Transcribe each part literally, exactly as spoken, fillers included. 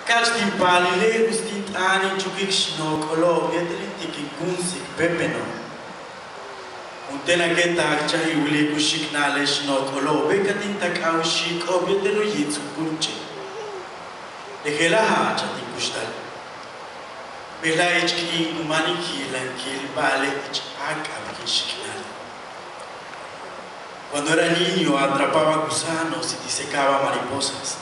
Ka'ach tin paalile' uts tin t'aan in chukik xno'ok'olo'ob yéetel in ti'al in kúunsik Pepeno'. Juntéen a k'e'etaj cha'i wilik u xiknale' xno'ok'olo'obe' ka tin tak'aj u xi'iko'ob yéetel u yits u kúunche'. Le je'ela' ja'ach a tin kuxtal. Bejla'e' ich kiin ku máan in ki'ilankil ba'ale' ich áak'ab kin xiknal. Cuando era niño atrapaba gusanos y disecaba mariposas.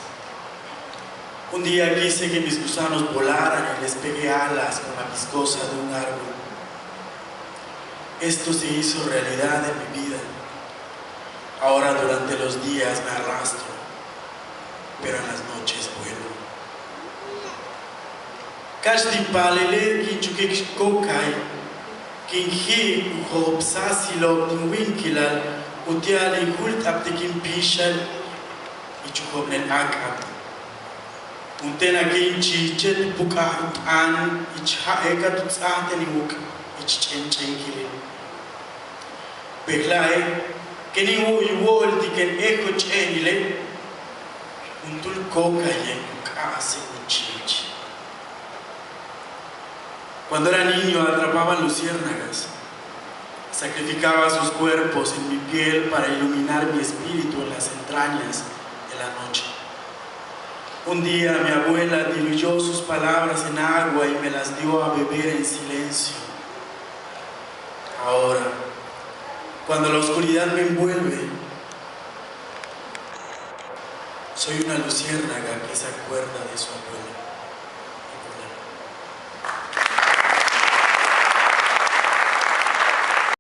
Un día quise que mis gusanos volaran y les pegué alas con la viscosa de un árbol. Esto se hizo realidad en mi vida. Ahora durante los días me arrastro, pero en las noches vuelo. Ka'ach tin paalile' kin chukik kóokay, kin ji'ib u jo'opsasilo'ob tin wíinkilal uti'al in júult'abtik in píixal ich u jo'op'nel áak'ab. Juntéen a kin chiiche' tu puk'aj u t'aan ich ja'e' ka tu ts'áaj ten in wu'uk ich ch'éench'éenkilil. Bejla'e' ken in wu'uy wóol ti' kéen éejo'ob ch'éenile', juntúul kóokaye' ku k'a'ase'e' u chiich. Cuando era niño atrapaba luciérnagas. Sacrificaba sus cuerpos en mi piel para iluminar mi espíritu en las entrañas de la noche. Un día mi abuela diluyó sus palabras en agua y me las dio a beber en silencio. Ahora, cuando la oscuridad me envuelve, soy una luciérnaga que se acuerda de su abuela.